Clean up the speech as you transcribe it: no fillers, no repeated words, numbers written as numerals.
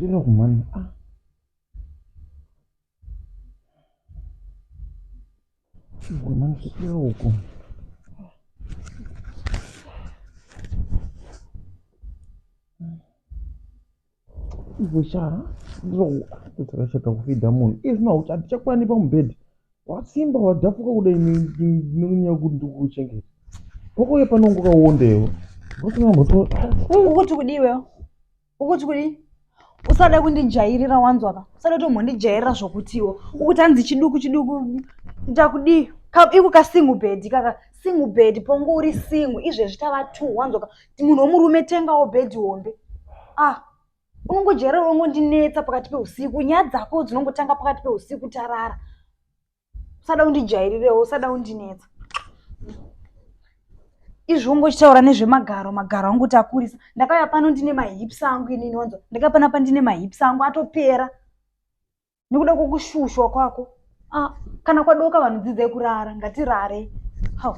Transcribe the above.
Zvirira kumhanya. Ah. Mhanya zvirira uko. Iwe sha, ndakashata kufidha munhu. Iye zvino hatichakwani pamubhedha. Wasimba wadhafuka kudai nenyaya yekuti ndikukuchengeta. Wakauya pano wanga wakaonda iwe. Ukuti kudii iwewe? Ukuti kudii? Usada kundijairira wanzwa ka? Usada kutombondijairira zvokutiwo. Ukuti hanzi chiduku chiduku ndakudii? Iko ka single bed kaka single bed pongo uri single izvezvi tava two wanzwa ka? Munhu womurume tengawo bed hombe. Ah, unongojairira unongondinetsa pakati peusiku. Nyaya dzako dzinongotanga pakati peusiku tarara. Usada undijairirewo, usada undinetsa. Izvi ungochitaura nezvemagaro, magaro angu kuti akurisa. Ndakauya pano ndine mahips angu inini wanzwa. Ndakauya panapa ndine mahips angu atopera. Nekuda kwokushushwa kwako. Ah, kana kwadoka vanhu dzidzai kurara, ngatirare. How?